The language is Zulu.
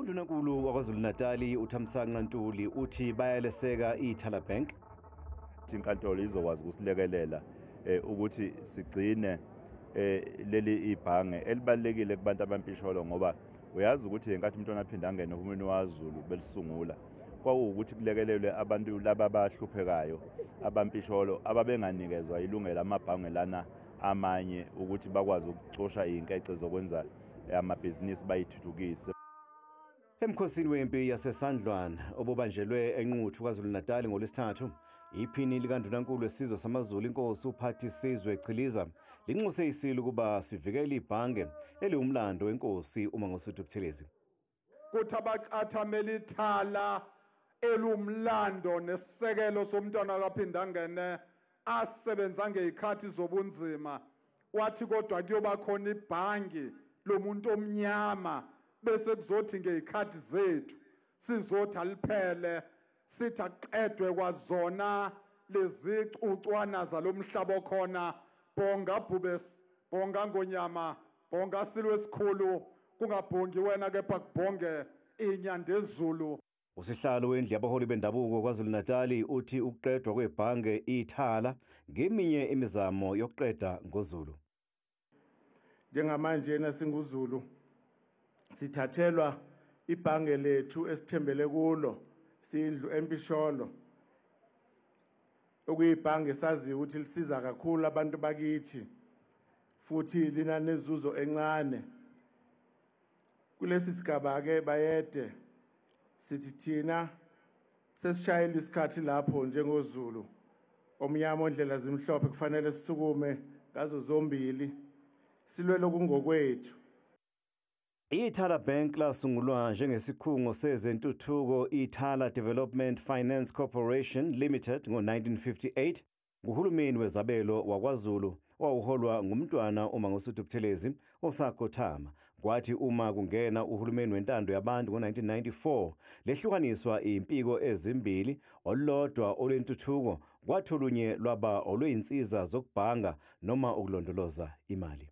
UNdunankulu waKwaZulu-Natali uThamsanqa Ntuli uthi bayaleseka iThala Bank. Inkantolo izokwazi ukusilekelela ukuthi sigcine leli ibhange elibalulekile kubantu abampisholo, ngoba uyazi ukuthi ngenkathi uMntwana Phindangene uhulumeni waZulu belisungula, kwakuwukuthi kulekelelwe abantu laba abahluphekayo abampisholo ababenganikezwa ilungelo amabhange lana amanye ukuthi bakwazi ukucosha iy'nkece zokwenza amabhizinisi bayithuthukise. Emkhosini wempi yaseSandlwana obubanjelwe eNquthu KwaZulu-Natal ngoLwesithathu, iphini likaNdunankulu wesizwe samaZulu inkosi uPhathisizwe Chiliza linxuse isilo ukuba sivikele ibhange eliwumlando wenkosi uMangosuthu Buthelezi. Kuthi abacathamela ithala elumlando nesisekelo somntwana kaPhindangene asebenza ngezikhathi zobunzima, wathi kodwa kuyoba khona ibhangi lomuntu omnyama, bese kuzothi ngezikhathi zethu sizothi aliphele, sithi aqedwe kwazona lezicucwana zalomhlaba okhona. Bonga Bhubesi, bonga Ngonyama, bonga Silo esikhulu, kungabhongi wena kepha kubhonge iNyandezulu. Usihlalo wendlu yabaholi bendabuko KwaZulu-Natali uthi ukuqedwa kwebhange iThala ngeminye imizamo yokuqeda ngoZulu. Njengamanje nasinguZulu sithathelwa ibhange lethu esithembele kulo sindlu empisholo, okuyibhange saziyo ukuthi lisiza kakhulu abantu bakithi futhi lina nezuzo encane. Kulesi sigaba ke bayede sithi thina sesishayela isikhathi lapho njengoZulu omnyama ondlela zimhlophe kufanele sisukume ngazo zombili silwele kungokwethu. iThala Bank lasungulwa njengesikhungo sezentuthuko iThala Development Finance Corporation Limited ngo-1958 nguhulumeni wezabelo wakwaZulu owawuholwa ngumntwana uMangosuthu Buthelezi osakhothama. Kwathi uma kungena uhulumeni wentando yabantu ngo-1994 lehlukaniswa impiko ezimbili, olulodwa olwentuthuko kwathi olunye lwaba olweyinsiza zokubhanga noma ukulondoloza imali.